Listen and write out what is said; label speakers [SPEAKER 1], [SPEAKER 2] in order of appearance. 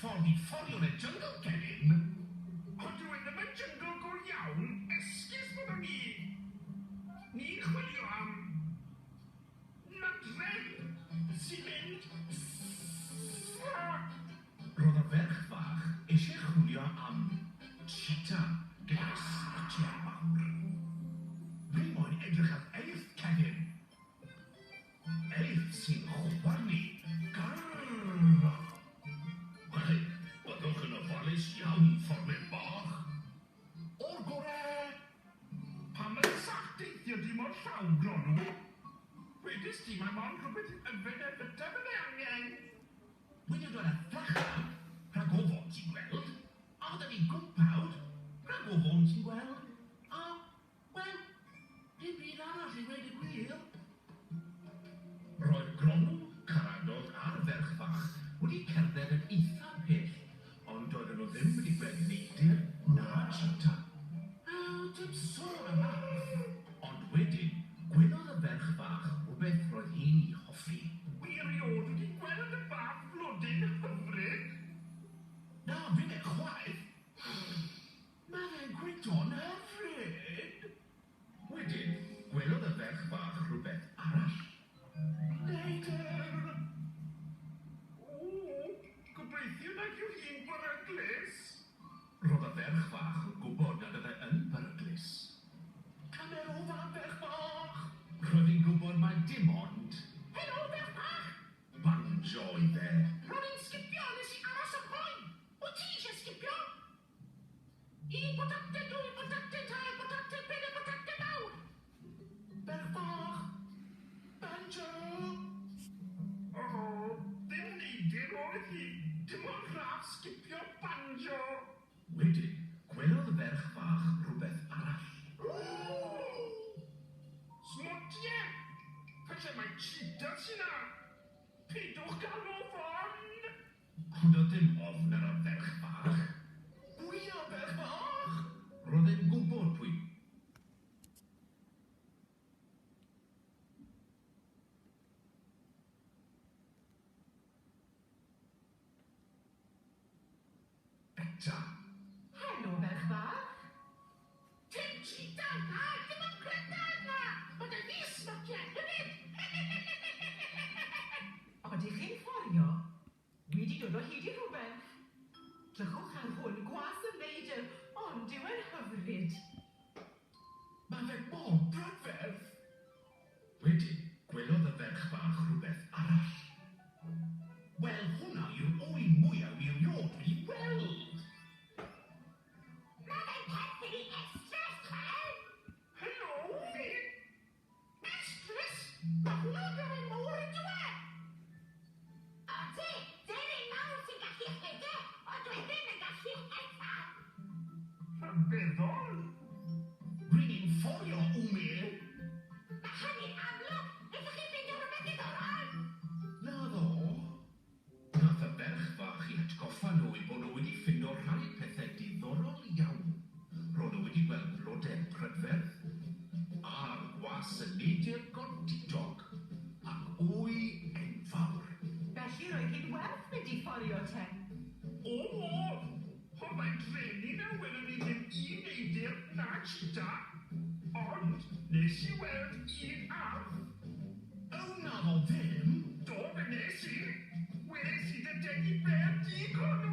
[SPEAKER 1] ffordd i fforio'n y jyngl gennym.
[SPEAKER 2] Ond dyw e ddim yn jyngl go iawn, esgus bod ni. Ni'n chwilio am nadredd sy'n mynd.
[SPEAKER 1] Roedd y ferch fach eisiau chwilio am cheetah gyda'i smotiau mawr. Fi moyn edrych ar eirth, Kevin. Eirth sy'n chwarnu. Grrrr. Wel, byddwch yn ofalus iawn, fforwyr bach. O'r gore!
[SPEAKER 2] Pam mae'r sac deithio di mor llawn, Gronw? Wedest ti mai mond rhywbeth i'w yfed a'i fyta fydde angen.
[SPEAKER 1] Wedi dod â fflachau rhag ofon ti'n gweld, a 'da fi gwmpawd rhag ofon ti'n gweld, a, wel, dim byd arall i weud y gwir. Roedd Gronw, Caradog a'r ferch fach wedi cerdded yn eitha pell, ond doedden nhw ddim wedi gweld neidr na cheetah. O, dim sôn am arth! Ond wedyn, gwelodd y ferch fach rhywbeth roedd hi'n 'i hoffi.
[SPEAKER 2] Wi erioed wedi gweld y fath flodyn hyfryd.
[SPEAKER 1] Na finne chwaith. Mae fe'n gwyntog hyfryd. Wedyn, gwelodd y ferch fach rhywbeth arall. Neidr!
[SPEAKER 2] O, gobeithio nag yw hi'n beryglus.
[SPEAKER 1] Roedd y ferch fach yn gwybod nad oedd e yn beryglus. Cymer ofal, ferch fach! Roedd hi'n gwybod mai dim ond...
[SPEAKER 3] Helo, ferch fach!
[SPEAKER 1] Banjo oedd e.
[SPEAKER 3] Ro'n i'n sgipio nes i aros am hoe. Wyt ti eisiau sgipio? Un potate, dwy potate, tair potate, pedair potate mawr!
[SPEAKER 1] Ferch fach! Banjo!
[SPEAKER 2] O, ddim neidr oedd hi, dim ond rhaff sgipio banjo.
[SPEAKER 1] Wedyn, gwelodd y ferch fach rhywbeth arall.
[SPEAKER 2] Smotie! Falle mai cheetah sy 'na. Peidiwch gael ofn!
[SPEAKER 1] Ond doedd dim ofn ar y ferch fach. Gwir, ferch fach! Roedd e'n gwybod pwy Beta.
[SPEAKER 3] Helo, ferch fach. Dim cheetah na, dim ond cryda na. Mae 'da fi smotiau hefyd. Odych chi'n fforio? Wi 'di dod o hyd i rhywbeth. Drychwch ar hwn, gwas y neidr, ond yw e'n hyfryd.
[SPEAKER 1] Mae fe mor brydferth! Wedyn, gwelodd y ferch fach rhywbeth arall. Wel, hwnna yw'r ŵyn mwyaf wi erioed wedi weld!
[SPEAKER 3] Mae fe'n perthyn i Estrys, chwel!
[SPEAKER 2] Helo, fi!
[SPEAKER 3] Estrys? Mae hwnna'n deryn mawr yn dyw e? Odi, deryn mawr sy'n gallu rhedeg, ond dyw e ddim yn gallu hedfan.
[SPEAKER 2] Rhyfeddol!
[SPEAKER 1] Ry'n ni'n fforio, Wme!
[SPEAKER 3] Mae hynny'n amlwg! Wnaethoch chi ffeindio rhywbeth diddorol?
[SPEAKER 1] Naddo. Nath y ferch fach i atgoffa nhw eu bod nhw wedi ffindo rhai pethe diddorol iawn. Ro'n nhw wedi gweld blodau prydferth, a'r gwas yn neidr godidog, ac wy enfawr.
[SPEAKER 3] Felly roedd hi'n werth mynd i fforio te.
[SPEAKER 2] O! Ond mae'n drueni na welwn ni ddim un neidr na cheetah. Ond nes i weld un arth.
[SPEAKER 1] O naddo ddim!
[SPEAKER 2] Do, fe wnes i. Weles i dy dedi bear du, Gronw.